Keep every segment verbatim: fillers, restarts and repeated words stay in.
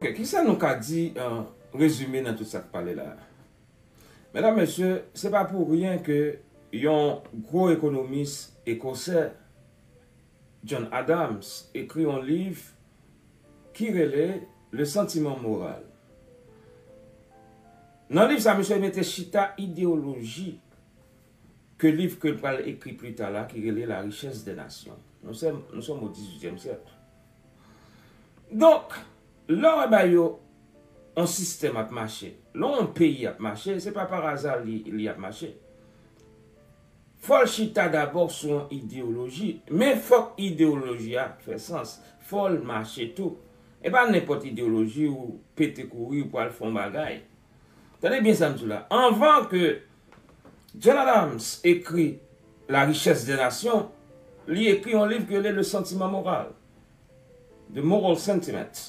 Ok, kisa nou ka di an rezime nan tout sa k pale la? Medam, mesye, se pa pou ryen ke yon gwo ekonomis ekosè, John Adams, ekri yon liv ki rele Le Sentiment Moral. Nan liv sa, misye mete chita ideyoloji ke liv ke l pral ekri pli ta la, ki rele La Richesse des Nations. Nou se, nou se mo dizuityèm syèk. Donk, lè w wè ba yo yon sistèm ap mache, lè yon peyi ap mache, se pa pa aza li, li ap mache. Fò l chita dabò sou yon ideyoloji, men fòk ideyoloji a fè sans, fò l mache tou. E pa nenpòt ideyoloji ou pete kouri ou pral fè yon bagay. Tande byen sa m di w la. Anvan ke John Adams ekri La Richesse des Nations, li ekri yon liv ki rele Le Sentiment Moral, The Moral Sentiment.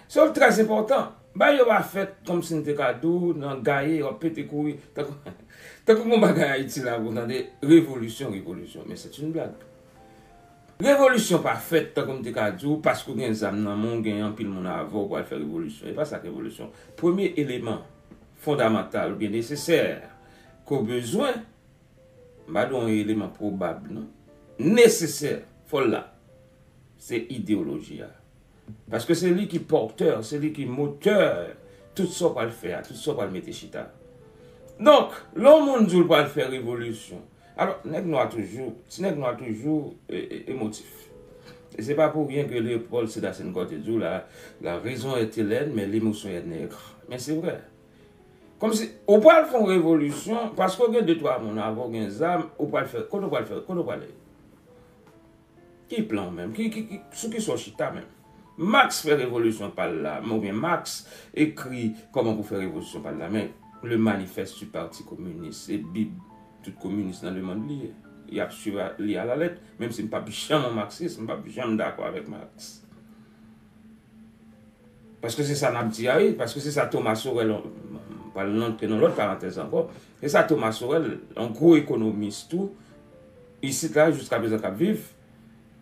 Se yon trè enpòtan. Bagay yo pa fèt kòmsi n te ka di w nan gaye, w ap pete kouri. Tankou, tankou gon bagay Ayiti la, pou w tande revolisyon, revolisyon. Men se yon blag. Revolisyon pa fèt, tankou m te ka di w, paske w gen zam nan men w, gen anpil moun avè w pou al fè revolisyon. E pa sa k revolisyon. Premye eleman fondamantal oubyen nesesè ke w bezwen, m pa di w yon eleman pwobab, non. Nesesè, fò l la. Se ideyoloji a. Paske se li ki pòtè, se li ki motè tout sa w pral fè a, tout sa w pral mete chita. Donk, lè yon moun di w l pral fè revolisyon, alò, nèg nwa toujou, ti nèg nwa toujou e, e, emotif. E se pa pou ryen ke Léopold Sédar Senghor te di w, la, la raison est hellène, mais l'émotion est nègre. Men se vre. Kòmsi, ou pral fè yon revolisyon, paske w gen de twa moun avè w, gen zam, ou pral fè, kote w pral fè, kote w pral ye? Ki plan w menm? Ki, ki, ki, sou ki sa w chita menm? Max fè revolisyon pa l la, men oubyen Max ekri kòman pou fè revolisyon pa l la, men Le Manifeste du Parti Communiste, se bib tout kominis nan lemonn li ye. Y ap swiv a, li alalèt, menm si m p ap janm yon maksis, m p ap janm dakò avèk Max. Paske se sa n ap di a, wi, paske se sa Thomas Sowell, m pral rantre nan lòt parantèz ankò, se sa Thomas Sowell, yon gwo ekonomis tou, isit la, jiska prezan k ap viv,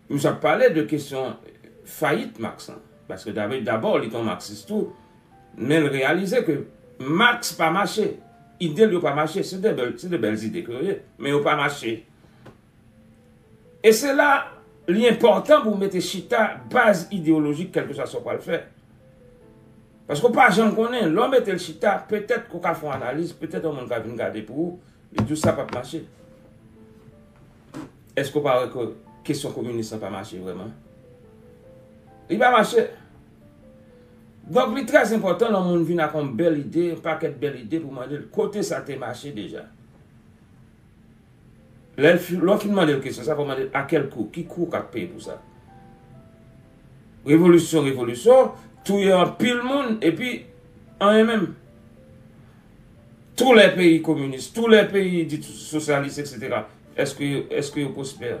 misye ap pale de kesyon fayit Max lan. Paske dabò, li te yon maksis tou, men l reyalize ke Max pa mache, ide l yo pa mache, se de bèl, se de bèl ide ke yo ye, men yo pa mache. E se la, li enpòtan pou w mete chita baz ideyolojik kèlkeswa sa w pral fè. Paske w pa janm konnen, lè w mete l chita, petèt ke w ka fè yon analiz, petèt yon moun ka vin gade pou ou, li di w sa p ap mache. Èske w pa wè ke kesyon kominis lan pa mache vrèman? Li pa mache. Donk, li trè enpòtan lè yon moun vin ak yon bèl ide, yon pakèt bèl ide pou mande l kote sa te mache deja. Lè l fi-, lè w fin mande l kesyon sa, fò w mande l a kèl kou, ki kou k ap peye pou sa? Revolisyon, revolisyon, touye anpil moun, epi anyen menm. Tous les pays communistes, tous les pays dits socialistes, et cetera, èske, èske yo pwospè?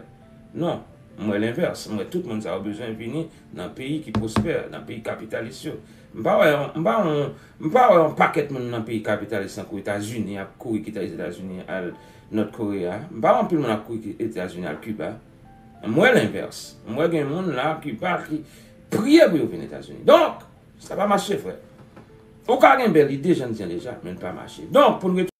Non. M wè lenvès. M wè tout moun sa yo bezwen vini nan peyi ki pwospè, nan peyi kapitalis yo. M pa wè, m pa wè, m pa wè yon pakèt moun nan peyi kapitalis tankou Etazini ap kouri kite Etazini al Nòt Koreya. M pa wè anpil moun ap kouri kite Etazini al Kiba. M wè lenvès. M wè gen moun la Kiba ki priye pou yo vin Etazini. Donk, sa pa mache, frè. Ou ka gen bèl ide, jan n di an deja, men l pa mache. Donk, pou n